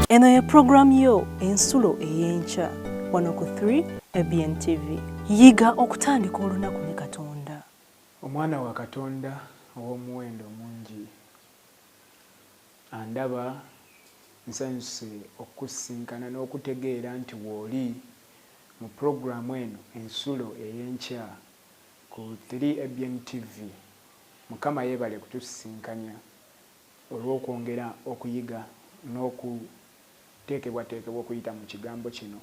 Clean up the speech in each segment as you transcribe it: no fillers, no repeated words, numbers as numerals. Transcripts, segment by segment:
Eno ye pulogulaamu yo Ensulo ey'Enkya wano ku 3 ABN TV. Yiga okutandika olunaku ne Katonda. Omwana wa Katonda ow'omuwendo omungi andaba, nsanyuse okukusisinkana n'okutegeera nti wooli mu pulogulaamu eno Ensulo ey'Enkya ku 3 ABN TV. Mukama yeebale kutusisinkanya olw'okwongera okuyiga n'okuteekebwateekebwa okuyita mu kigambo kino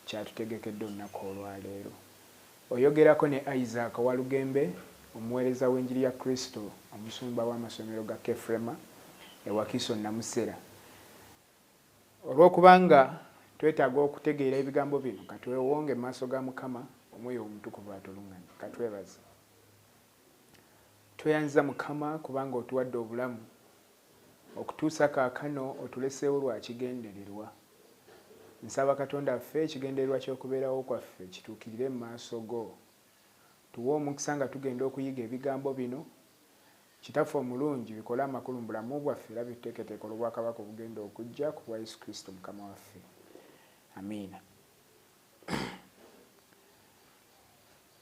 ky'atutegekedde olunaku olwaleero. Oyogerako ne Isaac Walugembe, omuweereza w'enjiri ya Kristo, omusumba w'amasomero ga Kefrema e Wakiso Namusera. Olw'okubanga twetaaga okutegeera ebigambo bino, katwewonge mu maaso ga Mukama, Omwoyo Omutukuvu atuluŋŋamye. Katwebaze. Tweyanziza Mukama kubanga otuwadde obulamu okutuusa kaakano, otuleseewo lwa kigendererwa. Nsaba Katonda waffe ekigendererwa ky'okubeerawo kwaffe kituukirire mu maaso go. Tuwe omukisa nga tugenda okuyiga ebigambo bino. Kitaffe omulungi, bikole amakulu mu bulamu bwaffe era bituteeketeeke olw'obwakabaka obugenda okujja ku bwa Yesu Kristo Mukama waffe. Amiina.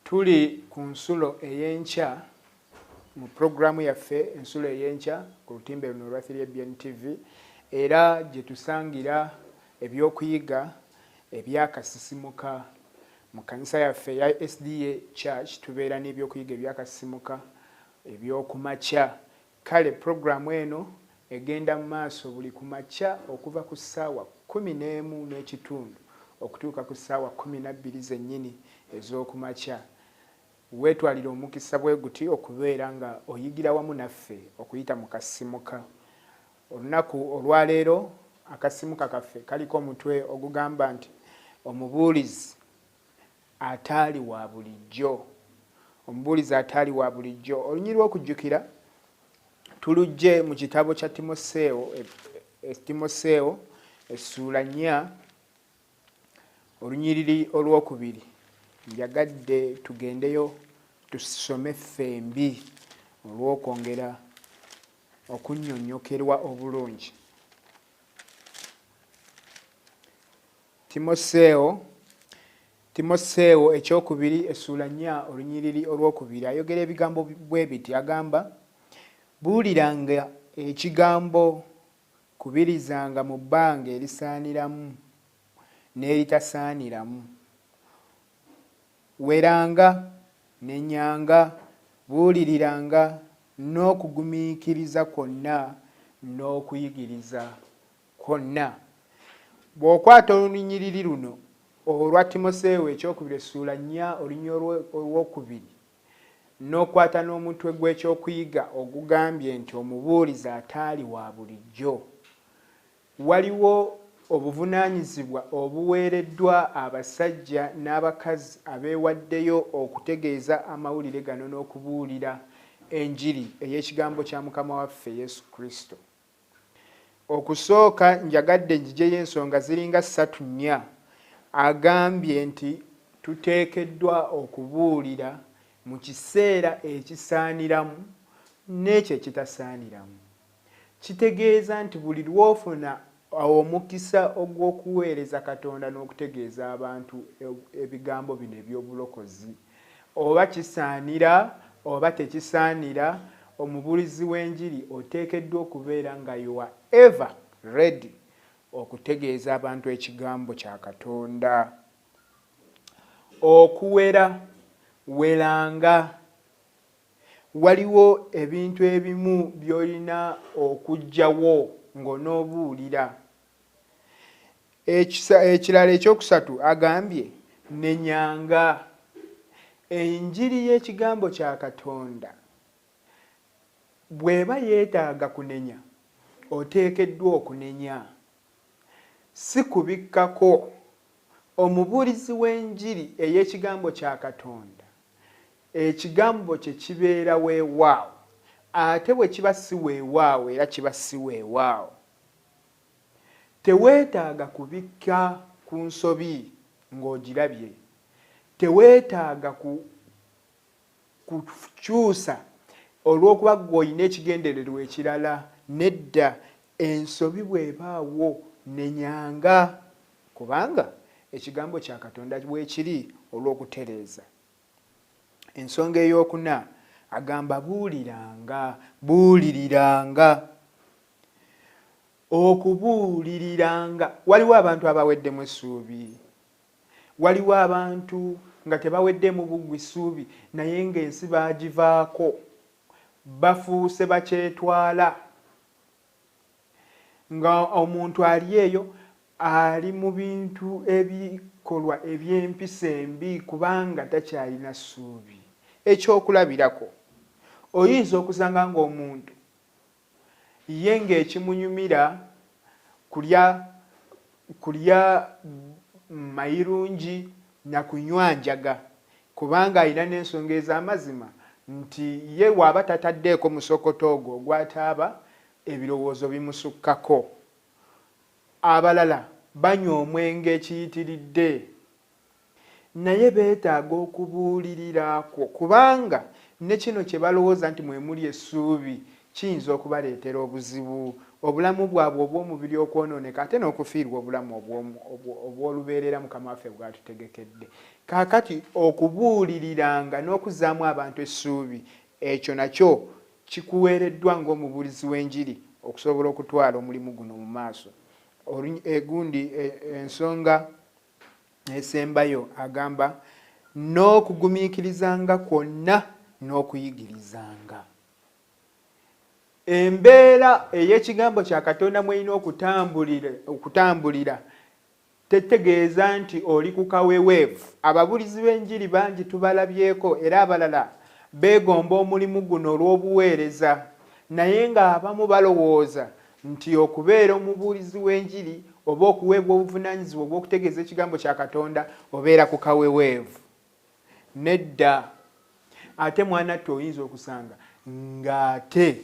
Tuli ku nsulo ey'enkya mu pulogulaamu yaffe Ensulo ey'enkya ku lutimbe luno olwa 3ABN TV era gye tusangira ebyokuyiga ebyakasisimuka. Mu kkanisa yaffe eya SDA Church tubeera n'ebyokuyiga ebyakasisimuka eby'okumakya. Kale pulogulaamu eno egenda mu maaso buli ku makya okuva ku ssaawa 11:30 okutuuka ku ssaawa 12 zennyini ez'oku makya. Weetwalire omukisa bwe guti okubeera nga oyigira wamu naffe okuyita mu Kasisimuka. Olunaku olwaleero Akasisimuka kaffe kaliko omutwe ogugamba nti Omubuulizi Ataali wa Bulijjo. Omubuulizi Ataali wa Bulijjo. Olunyiriri lw'okujjukira tuluggye mu kitabo kya Timoseewo, Timoseewo essuula 4 olunyiriri olwokubiri. Njagadde tugendeyo tusome ffembi olw'okwongera okunnyonnyokerwa obulungi. Timoseewo Timoseewo ekyokubiri essuula 4 olunyiriri olwokubiri ayogera ebigambo bwe biti, agamba, Buuliranga ekigambo, kubirizanga mu bbanga erisaaniramu n'eritasaaniramu, weranga, nenyanga, buuliriranga n'okugumiikiriza kwonna n'okuyigiriza kwonna. Bw'okwata olunyiriri luno olwa Timoseewo ekyokubiri essuula 4 oluny olwokubiri n'okwata n'omutwe gw'ekyokuyiga ogugambye nti omubuulizi ataali wa bulijjo, waliwo obuvunaanyizibwa obuweereddwa abasajja n'abakazi abeewaddeyo okutegeeza amawulire gano n'okubuulira enjiri ey'ekigambo kya Mukama waffe Yesu Kristo. Okusooka njagadde njijeyo ensonga ziringa ssatu nnya. Agambye nti tuteekeddwa okubuulira mu kiseera ekisaaniramu n'ekyo ekitasaaniramu. Kitegeeza nti buli lw'ofuna omukisa ogw'okuweereza Katonda n'okutegeeza abantu ebigambo bino eby'obulokozi, oba kisaanira oba tekisaanira, omubuulizi w'enjiri oteekeddwa okubeera nga you are ever ready okutegeeza abantu ekigambo kya Katonda. Okuwera, weranga. Waliwo ebintu ebimu by'olina okuggyawo ng'onoobuulira. Ekirala ekyokusatu agambye, Nenyanga. Enjiri y'ekigambo kya Katonda bw'eba yeetaaga kunenya, oteekeddwa okunenya. Si kubikkako. Omubuulizi w'enjiri ey'ekigambo kya Katonda Ekigambo kye kibeera weewaawo, ate bwe kiba si weewaawo era kiba si weewaawo. Teweetaaga kubikka ku nsobi ng'ogirabye. Teweetaaga ku, kukyusa olw'okuba ggwe olina ekigendererwa ekirala. Nedda, ensobi bw'ebaawo Nenyanga, kubanga ekigambo kya Katonda weekiri olw'okutereeza. Ensonga ey'okuna agamba buuliranga, buuliriranga. Okubuuliriranga. Waliwo abantu abaweddemu essuubi. Waliwo abantu nga tebaweddeemu buggwi ssuubi naye ng'ensi baagivaako. Bafuuse bakyetwala. Nga omuntu ali eyo ali mu bintu ebikolwa eby'empisa embi kubanga takyalina ssuubi. Ekyokulabirako, oyinza okusanga ng'omuntu ye ng'ekimunyumira kulya kulya mayirungi na kunywa njaga kubanga alina n'ensonga ez'amazima nti ye bw'aba tataddeeko musokoto ogwo ogwa taaba ebirowoozo bimusukkako. Abalala banywa omwenge ekiyitiridde. Naye beetaaga okubuulirira kwo kubanga ne kino kye balowooza nti mwe muli essuubi kiyinza okubaleetera obuzibu, obulamu bwabwe obw'omubiri okwonooneka ate n'okufiirwa obulamu obw'olubeerera Mukama waffe bw'atutegekedde. Kaakati okubuuliriranga n'okuzzaamu abantu essuubi ekyo nakyo kikuweereddwa ng'omubuulizi w'enjiri okusobola okutwala omulimu guno mu maaso. Egundi ensonga esembayo agamba n'okugumiikirizanga kwonna n'okuyigirizanga. Embeera ey'ekigambo kya Katonda mw'erina okutambulira tetegeeza nti oli ku kaweweevu. Ababuulizi b'enjiri bangi tubalabyeko era abalala beegomba omulimu guno olw'obuweereza naye ng'abamu balowooza nti okubeera omubuulizi w'enjiri oba okuweebwa obuvunaanyizibwa obw'okutegeeza ekigambo kya Katonda obeera ku kaweweevu. Nedda. Ate mwanattu oyinza okusanga ng'ate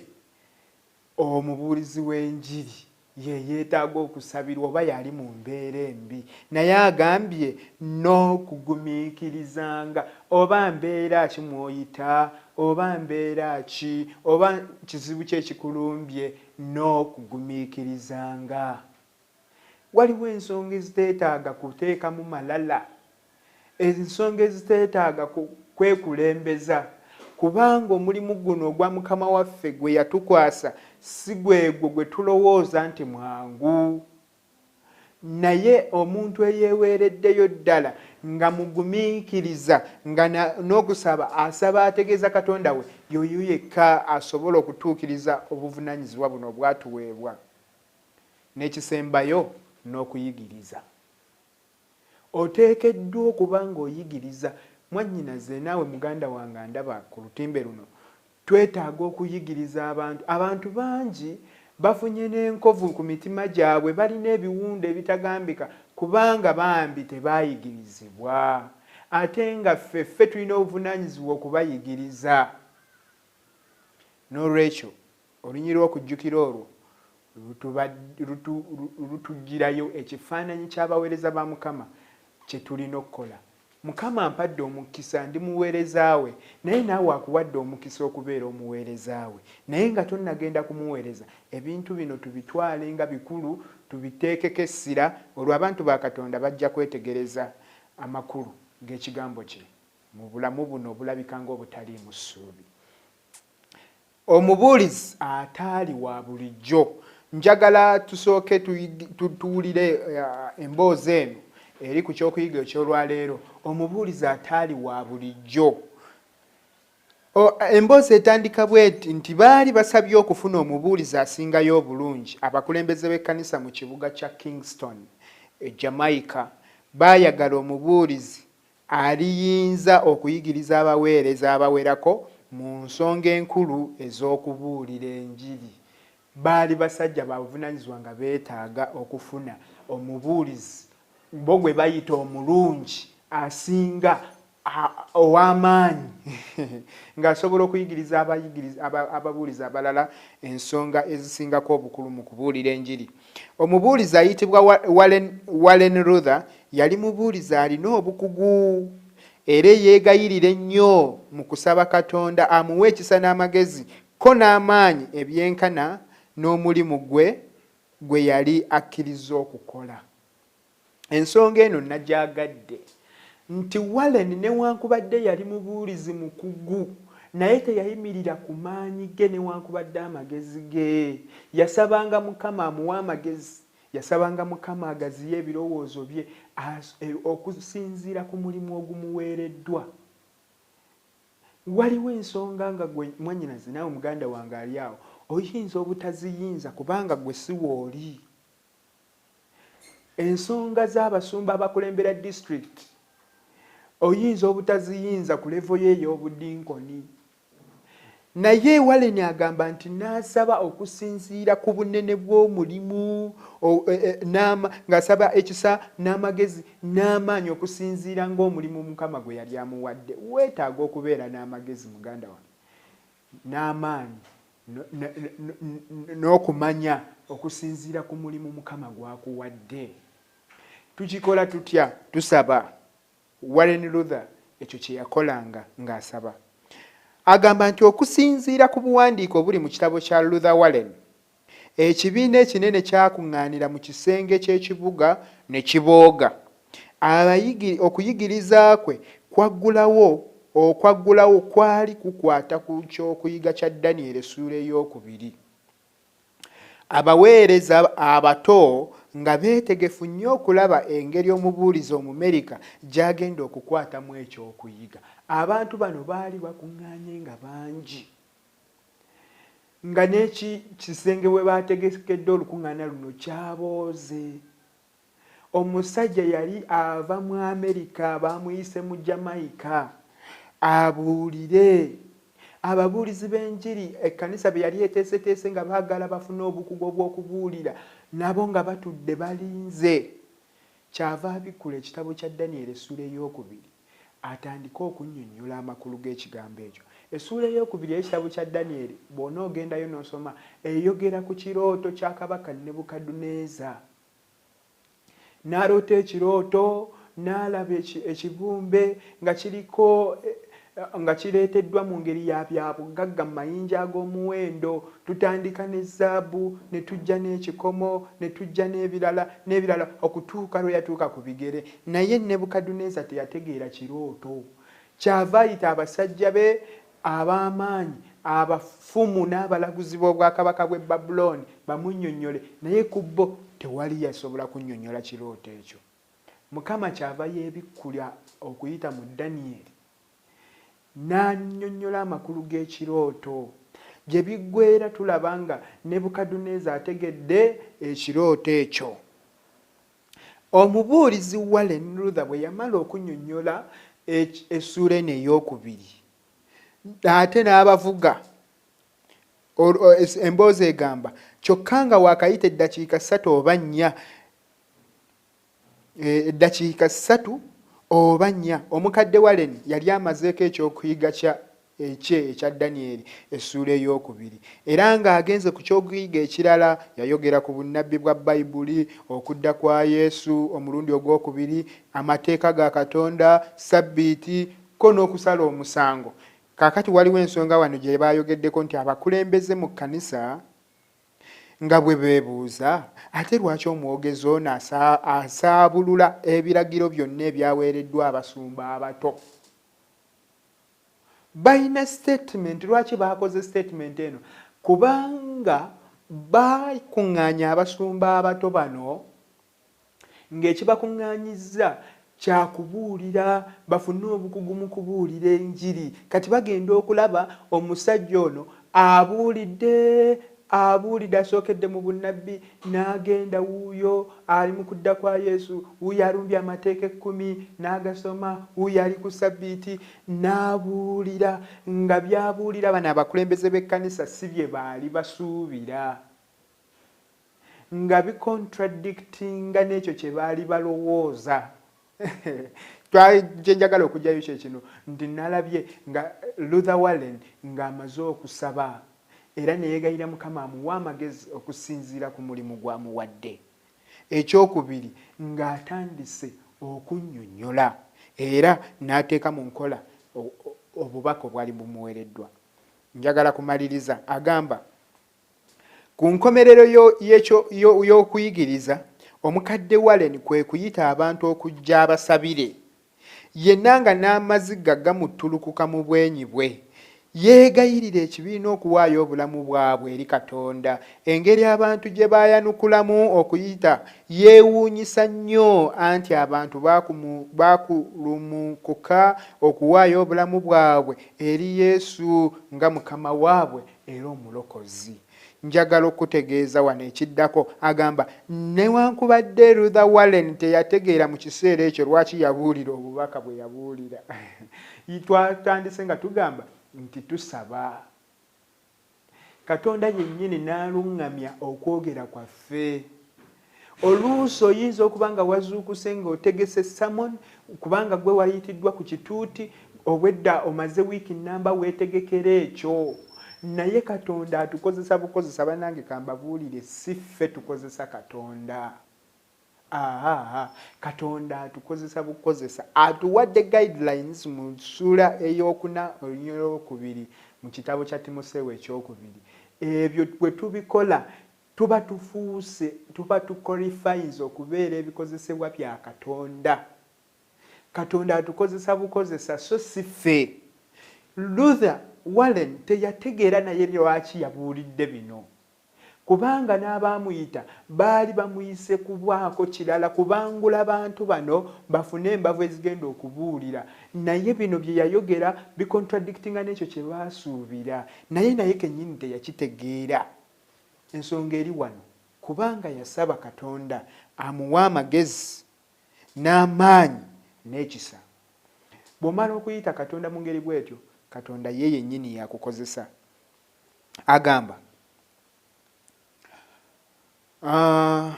omubuulizi w'enjiri ye yeetaaga okusabirwa oba yali mu mbeera embi naye agambye n'okugumiikirizanga oba mbeera ki mw'oyita oba mbeera ki oba kizibu ki ekikulumbye n'okugumiikirizanga. Waliwo ensonga eziteetaaga kuteekamu malala, ensonga eziteetaaga kwekulembeza, kubanga omulimu guno ogwa Mukama waffe gwe yatukwasa si gwegwo gwe tulowooza nti mwangu. Naye omuntu eyeeweereddeyo ddala nga mugumiikiriza nga n'okusaba asaba ategeeza Katonda we, y'oyo yekka asobola okutuukiriza obuvunaanyizibwa buno obwatuweebwa. N'ekisembayo, n'okuyigiriza. Oteekeddwa okuba ng'oyigiriza. Mwannyinaze naawe muganda wange andaba ku lutimbe luno, twetaaga okuyigiriza abantu. Abantu bangi bafunye n'enkovu ku mitima gyabwe, balina ebiwundu ebitagambika kubanga bambi tebaayigirizibwa. Ate nga ffe, ffe tulina obuvunaanyizibwa okubayigiriza. N'olwekyo, Oluny lw'okujjukira olwo lutuggyirayo ekifaananyi ky'abaweereza ba Mukama kye tulina okukola. Mukama ampadde omukisa, ndi muweereza we, naye naawe akuwadde omukisa okubeera omuweereza we. Naye nga tonnagenda kumuweereza, ebintu bino tubitwale nga bikulu, tubiteekeko essira, olwo abantu ba Katonda bajja kwetegereza amakulu g'ekigambo kye mu bulamu buno obulabika ng'obutaliimu ssuubi. Omubuulizi ataali wa bulijjo. Njagala tusooke tuwulire eh, emboozi eno eri ku ky'okuyiga eky'olwaleero, omubuulizi ataali wa bulijjo. Emboozi etandika bweti nti baali basabye okufuna omubuulizi asingayo obulungi. Abakulembeze b'ekkanisa mu kibuga kya Kingston e Jamaica baayagala omubuulizi Aliyinza okuyigiriza abaweereza abawerako mu nsonga enkulu ez'okubuulira enjiri. Baali basajja ba buvunaanyizibwa nga beetaaga okufuna omubuulizi bo gwe bayita omulungi asinga ow'amaanyi ng'asobola okuyigiriza ababuulizi abalala ensonga ezisingako obukulu mu kubuulira enjiri. Omubuulizi ayitibwa Warren Luther yali mubuulizi alina obukugu era eyeegayirira ennyo mu kusaba Katonda amuwe ekisa n'amagezi ko n'amaanyi ebyenkana n'omulimu gwe gwe yali akkirizza okukola. Ensonga eno nagyagadde nti Warren newankubadde yali mubuulizi mukugu, naye teyayimirira ku maanyi ge newankubadde amagezi ge. Yasabanga Mukama amuwe amagezi, yasabanga Mukama agaziye ebirowoozo bye okusinziira ku mulimu ogumuweereddwa. Waliwo ensonga nga gwe mwannyinaze naawe muganda wange ali awo oyinza obutaziyinza kubanga gwe si wooli. Ensonga z'abasumba abakulembera disitulikiti oyinza obutaziyinza ku levo ye ey'obudinkoni. Naye Warren agamba nti n'asaba okusinziira ku bunene bw'omulimu, ng'asaba ekisa n'amagezi n'amaanyi okusinziira ng'omulimu Mukama gwe yali amuwadde. Weetaaga okubeera n'amagezi muganda wange, n'amaanyi n'okumanya okusinziira ku mulimu Mukama gw'akuwadde. Tukikola tutya? Tusaba. Warren Luther ekyo kye yakolanga ng'asaba. Agamba nti okusinziira ku buwandiike obuli mu kitabo kya Luther Warren, ekibiina ekinene kyakuŋŋaanira mu kisenge ky'ekibuga ne kibooga. Okuyigiriza kwe kwaggulawo okwaggulawo kwali kukwata ku ky'okuyiga kya Danyeri essuula ey'okubiri. Abaweereza abato nga beetegefu nnyo okulaba engeri omubuulizi Omumerika gy'agenda okukwatamu eky'okuyiga. Abantu bano baali bakuŋŋaanye nga bangi, nga n'ekisenge we baategekedde olukuŋŋaana luno kyabooze. Omusajja yali ava mu Amerika, baamuyise mu Jamaica abuulire. Ababuulizi b'enjiri ekkanisa be yali eteeseteese nga baagala bafune obukugu obw'okubuulira nabo nga batudde balinze. Kyava abikkula ekitabo kya Danyeri essuula ey'okubiri atandike okunnyonnyola amakulu g'ekigambo ekyo. Essuula ey'okubiri ey'ekitabo kya Danyeri bw'onoogendayo n'osoma eyogera ku kirooto kya Kabaka Nebukadduneeza. N'aloota ekirooto, n'alaba ekibumbe nga kiriko nga kireeteddwa mu ngeri ya bya bugagga mu mayinja ag'omuwendo. Tutandika ne zaabu, ne tujja n'ekikomo, ne tujja n'ebirala, n'ebirala, okutuuka lwe yatuuka ku bigere. Naye Nebukadduneeza teyategeera kirooto. Kyava ayita abasajja be ab'amaanyi, abafumu n'abalaguzi b'obwakabaka bw'e Babulooni bamunnyonnyole, naye ku bo tewali yasobola kunnyonnyola kirooto ekyo. Mukama kyava yeebikkula okuyita mu Danyeri n'annyonnyola amakulu g'ekirooto. Gye biggweera tulaba nga Nebukadduneeza ategedde ekirooto ekyo. Omubuulizi Warren Luther bwe yamala okunnyonnyola essuula eno ey'okubiri, ate n'abavuga emboozi egamba kyokka nga waakayita eddakiika ssatu oba nnya, eddakiika ssatu oba nnya, omukadde Warren yali amazeeko ekyokuyiga kya ekye ekya Danyeri essuula ey'okubiri era ng'agenze ku ky'okuyiga ekirala. Yayogera ku bunnabbi bwa Bayibuli, okudda kwa Yesu omulundi ogw'okubiri, amateeka ga Katonda, Ssabbiiti, ko n'okusala omusango. Kaakati waliwo ensonga wano gye baayogeddeko nti abakulembeze mu kkanisa nga bwe beebuuza, ate lwaki omwogezi ono asaabulula ebiragiro byonna ebyaweereddwa abasumba abato? Balina statement. Lwaki bakoze statement eno? Kubanga bakuŋŋaanya abasumba abato bano ng'ekibakuŋŋaanyizza kyakubuulira, bafune obukugu mu kubuulira enjiri. Kati bagenda okulaba omusajja ono abuulidde, abuulidde, asookedde mu bunnabbi n'agenda wuuyo ali mu kudda kwa Yesu, wuuyo alumbye amateeka ekkumi n'agasoma, wuuyo ali ku Ssabbiiti n'abuulira, nga by'abuulira bano abakulembeze b'ekkanisa si bye baali basuubira, nga bikontradictinga n'ekyo kye baali balowooza. Kye njagala okugyayo kye kino nti nalabye nga Luther Warren ng'amaze okusaba era ne yeegayirira Mukama amuwe amagezi okusinziira ku mulimu gw'amuwadde. Ekyokubiri, ng'atandise okunnyonnyola era n'ateeka mu nkola obubaka obwali bumuweereddwa. Njagala kumaliriza agamba. Ku nkomerero y'okuyigiriza, Omukadde Wallen kwe kuyita abantu okujja abasabire. Yenna nga n'amaziga gamuttulukuka mu bwenyi bwe, yeegayirira ekibiina okuwaayo obulamu bwabwe eri Katonda. Engeri abantu gye baayanukulamu okuyita yeewuunyisa nnyo anti abantu baakulumukuka okuwaayo obulamu bwabwe eri Yesu nga Mukama waabwe era Omulokozi. Njagala okukutegeeza wano ekiddako. Agamba, Newankubadde Luther Wallen teyategeera mu kiseera ekyo lwaki yabuulira obubaka bwe yabuulira. Twatandise nga tugamba nti tusaba Katonda yennyini n'aluŋŋamya okwogera kwaffe. Oluusi oyinza okuba nga wazuukuse ng'otegese sermon kubanga gwe wayitiddwa ku kituuti, obwedda omaze wiiki nnamba weetegekera ekyo. Naye Katonda atukozesa bukozesa banange kambabuulire si ffe tukozesa Katonda. Aa Katonda atukozesa bukozesa. Atuwadde guidelines mu ssuula ey'okuna olunyiriri olwokubiri mu kitabo kya Timoseewo ekyokubiri. Ebyo bwe tubikola Tuba tufuuse, tuba tu qualifyinze okubeera ebikozesebwa bya Katonda. Katonda atukozesa bukozesa so si ffe. Luther Wallen teyategeera naye lwaki yabuulidde bino. Kubanga n'abaamuyita baali bamuyise kubaako kirala, kubangula bantu bano bafune embavu ezigenda okubuulira. Naye bino bye yayogera bicontradictinga n'ekyo kye baasuubira. Naye naye kennyini teyakitegeera. Ensonga eri wano kubanga yasaba Katonda amuwe amagezi n'amaanyi n'ekisa. Bw'omala okuyita Katonda mu ngeri bw'etyo, Katonda ye yennyini y'akukozesa. Agamba, ah,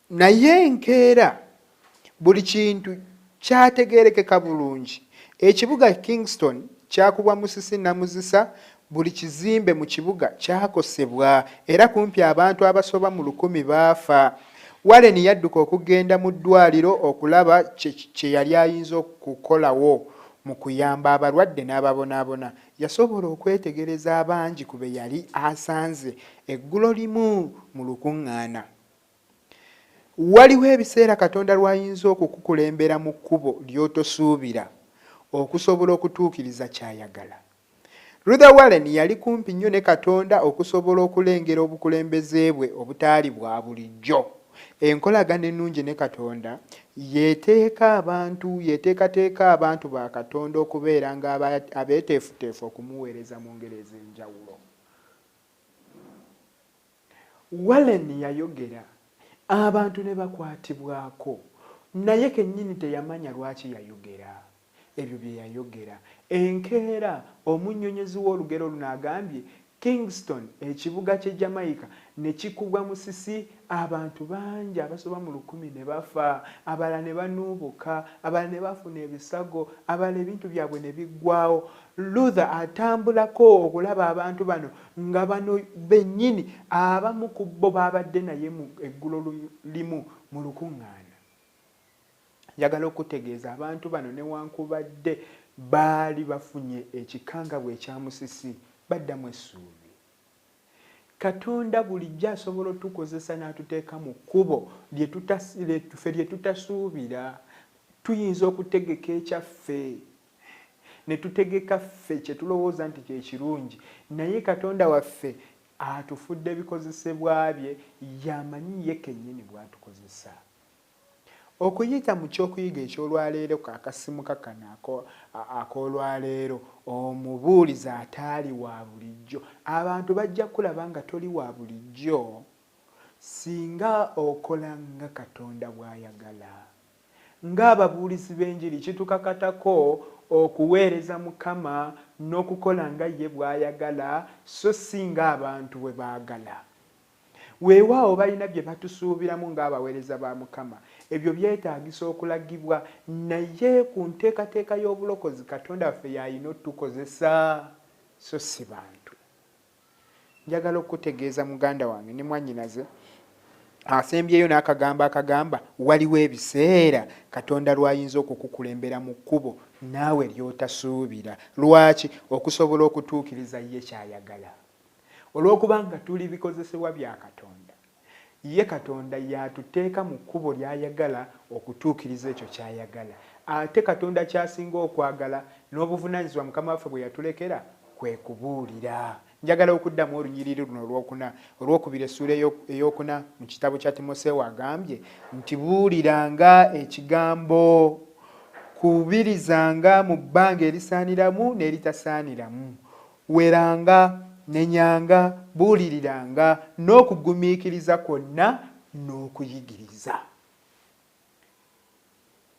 Naye enkeera buli kintu kyategeerekeka bulungi. Ekibuga Kingston kyakubwa musisi nnamuzisa, buli kizimbe mu kibuga kyakosebwa, era kumpi abantu abasoba mu lukumi baafa. Warren yadduka okugenda mu ddwaliro okulaba kye yali ayinza okukolawo mu kuyamba abalwadde n'ababonaabona. Yasobola okwetegereza abangi ku be yali asanze eggulo limu mu lukuŋŋaana. Waliwo ebiseera Katonda lw'ayinza okukukulembera mu kkubo ly'otosuubira okusobola okutuukiriza ky'ayagala. Luther Wallen yali kumpi nnyo ne Katonda okusobola okulengera obukulembeze bwe obutaali bwa bulijjo. Enkolagana ennungi ne Katonda y'eteeka abantu y'eteekateeka abantu ba Katonda okubeeranga abeeteefuteefu okumuweereza mu ngeri ez'enjawulo. Wallen yayogera, abantu ne bakwatibwako, naye kennyini teyamanya lwaki yayogera ebyo bye yayogera. Enkeera, omunnyonnyozi w'olugero luno agambye, Kingston, ekibuga ky'e Jamaica, ne kikubwa musisi, abantu bangi abasoba mu lukumi ne bafa, abalala ne banuubuka, abalala ne bafuna ebisago, abalala ebintu byabwe ne biggwaawo. Luther atambulako okulaba abantu bano nga bano bennyini abamu ku bo baabadde naye mu eggulo limu mu lukuŋŋaana. Njagala okukutegeeza abantu bano newankubadde baali bafunye ekikangabwa ekya musisi, baddamu essuubi. Katonda bulijjo asobola otukozesa n'atuteeka mu kkubo ffe lye tutasuubira. Tuyinza okutegeka ekyaffe. Ne tutegeka ffe kye tulowooza nti kye kirungi, naye Katonda waffe atufudde bikozesebwa bye, y'amanyi ye kennyini bw'atukozesa. Okuyita mu ky'okuyiga eky'olwaleero akasimuka kano ak'olwaleero, omubuulizi ataali wa bulijjo. Abantu bajja kukulaba nga toli wa bulijjo singa okola nga Katonda bw'ayagala. Ng'ababuulizi b'enjiri kitukakatako okuweereza Mukama n'okukola nga ye bw'ayagala so si ng'abantu bwe baagala. Weewaawo balina bye batusuubiramu ng'abaweereza ba Mukama. Ebyo byetaagisa okulagibwa, naye ku nteekateeka y'obulokozi Katonda waffe y'alina otukozesa so si bantu. Njagala okukutegeeza muganda wange ne mwannyinaze asembyeyo n'akagambo akagamba waliwo ebiseera Katonda lw'ayinza okukukulembera mu kkubo naawe ly'otasuubira. Lwaki? Okusobola okutuukiriza ye ky'ayagala. Olw'okuba nga tuli bikozesebwa bya Katonda, ye Katonda y'atuteeka mu kkubo ly'ayagala okutuukiriza ekyo ky'ayagala. Ate Katonda ky'asinga okwagala n'obuvunaanyizibwa Mukama waffe bwe yatulekera kwe kubuulira. Njagala okuddamu olunyiriri luno olwokuna, olwokubiri essuula eyokuna mu kitabo kya Timoseewo agambye nti buuliranga ekigambo, kubirizanga mu bbanga erisaaniramu n'eritasaaniramu, weranga, nenyanga, buuliriranga n'okugumiikiriza kwonna n'okuyigiriza.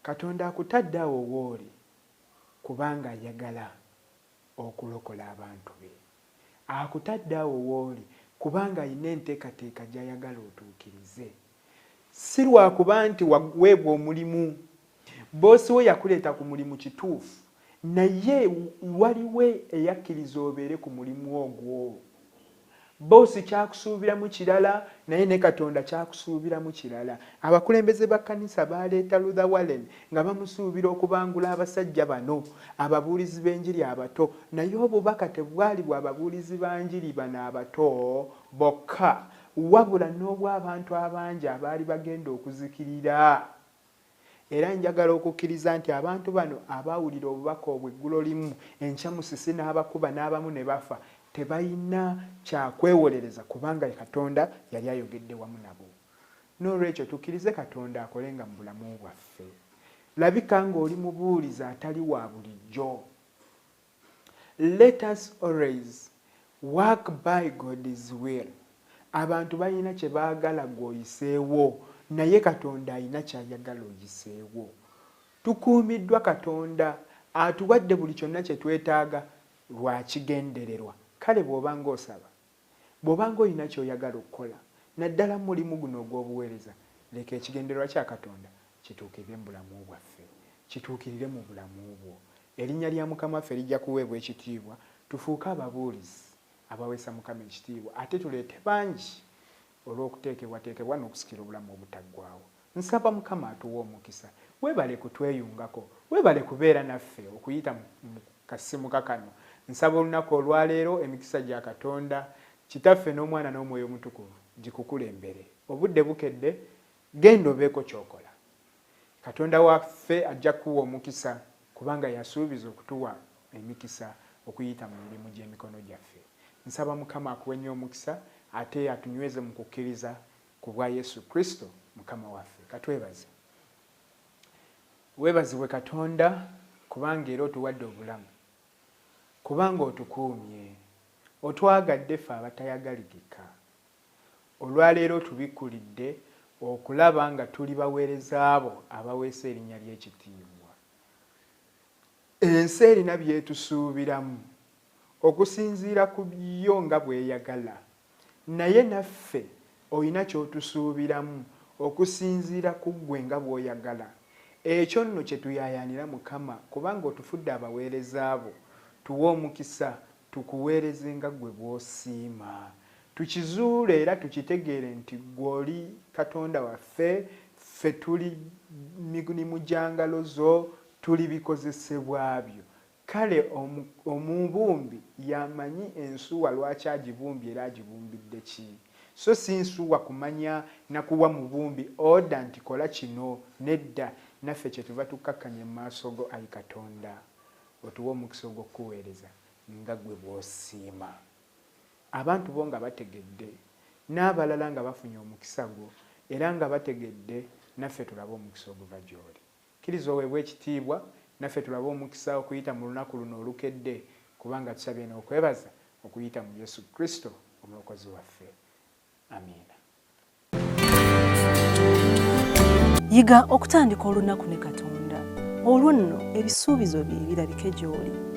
Katonda akutadde awo wooli kubanga ayagala okulokola abantu be. Akutadde awo w'oli kubanga alina enteekateeka gy'ayagala otuukirize. Si lwakuba nti waweebwa omulimu, bboosi wo yakuleeta ku mulimu kituufu, naye waliwo eyakkiriza obeere ku mulimu ogwo. Bboosi ky'akusuubiramu kirala, naye ne Katonda ky'akusuubiramu kirala. Abakulembeze ba kkanisa baaleeta Luther Wallen nga bamusuubira okubangula abasajja bano, ababuulizi b'enjiri abato, naye obubaka tebwali bwa babuulizi ba njiri bano abato bokka, wabula n'obw'abantu abangi abaali bagenda okuzikirira. Era njagala okukkiriza nti abantu bano abaawulira obubaka obwo eggulo limu, enkya musisi n'abakuba n'abamu ne bafa, tebalina kya kwewolereza kubanga Katonda yali ayogedde wamu nabo. N'olwekyo tukkirize Katonda akolenga mu bulamu bwaffe. Labika ng'oli mubuulizi atali wa bulijjo. Let us always work by God's will. Abantu balina kye baagala gwe oyiseewo, naye Katonda alina ky'ayagala oyiseewo. Tukuumiddwa Katonda, atuwadde buli kyonna kye twetaaga lwa kigendererwa. Kale bw'oba ng'osaba, Bw'oba ng'olina ky'oyagala okukola, naddala mu mulimu guno ogw'obuweereza, leka ekigendererwa kya Katonda kituukirire mu bulamu bwaffe, kituukirire mu bulamu bwo. Erinnya lya Mukama waffe lijja kuweebwa ekitiibwa, tufuuke ababuulizi abaweesa Mukama ekitiibwa ate tuleete bangi olw'okuteekebwateekebwa n'okusikira obulamu obutaggwaawo. Nsaba Mukama atuwe omukisa. Webale kutweyungako. Webale kubeera naffe okuyita mu Kasisimuka kano. Nsaba olunaku olwaleero emikisa gya Katonda Kitaffe n'Omwana n'Omwoyo Omutukuvu gikukulembere. Obudde bukedde, genda obeeko ky'okola. Katonda waffe ajja kukuwa omukisa kubanga yasuubiza okutuwa emikisa okuyita mu mirimu gy'emikono gyaffe. Nsaba Mukama akuwe nnyo omukisa ate atunyweze mu kukkiriza ku bwa Yesu Kristo Mukama waffe. Katwebaze. Weebazibwe Katonda kubanga era otuwadde obulamu, kubanga otukuumye, otwagadde ffe abatayagalikika. Olwaleero otubikkulidde okulaba nga tuli baweereza bo abaweesa erinnya lyo ekitiibwa. Ensi erina by'etusuubiramu okusinziira ku yo nga bw'eyagala, naye naffe olina ky'otusuubiramu okusinziira ku ggwe nga bw'oyagala. Ekyo nno kye tuyaayaanira Mukama, kubanga otufudde abaweereza bo. Tuwe omukisa tukuweereze nga ggwe bw'osiima. Tukizuule era tukitegeere nti ggwe oli Katonda waffe, ffe tuli mirimu gya ngalo zo, tuli bikozesebwa byo. Kale omubumbi y'amanyi ensuwa lwaki agibumbye era agibumbidde ki. So si nsuwa kumanya na kuwa mubumbi order nti kola kino, nedda. Naffe kyetuva tukkakkanye mu maaso go ayi Katonda, otuwe omukisa ogw'okukuweereza nga ggwe bw'osiima. Abantu bo nga bategedde, n'abalala nga bafunye omukisa gwo era nga bategedde, naffe tulabe omukisa oguva gy'oli. Kkiriza oweebwe ekitiibwa, naffe tulabe omukisa okuyita mu lunaku luno olukedde, kubanga tusabye n'okwebaza okuyita mu Yesu Kristo Omulokozi waffe. Amiina. Yiga okutandika olunaku ne Katonda, olwo nno ebisuubizo bye birabike gy'oli.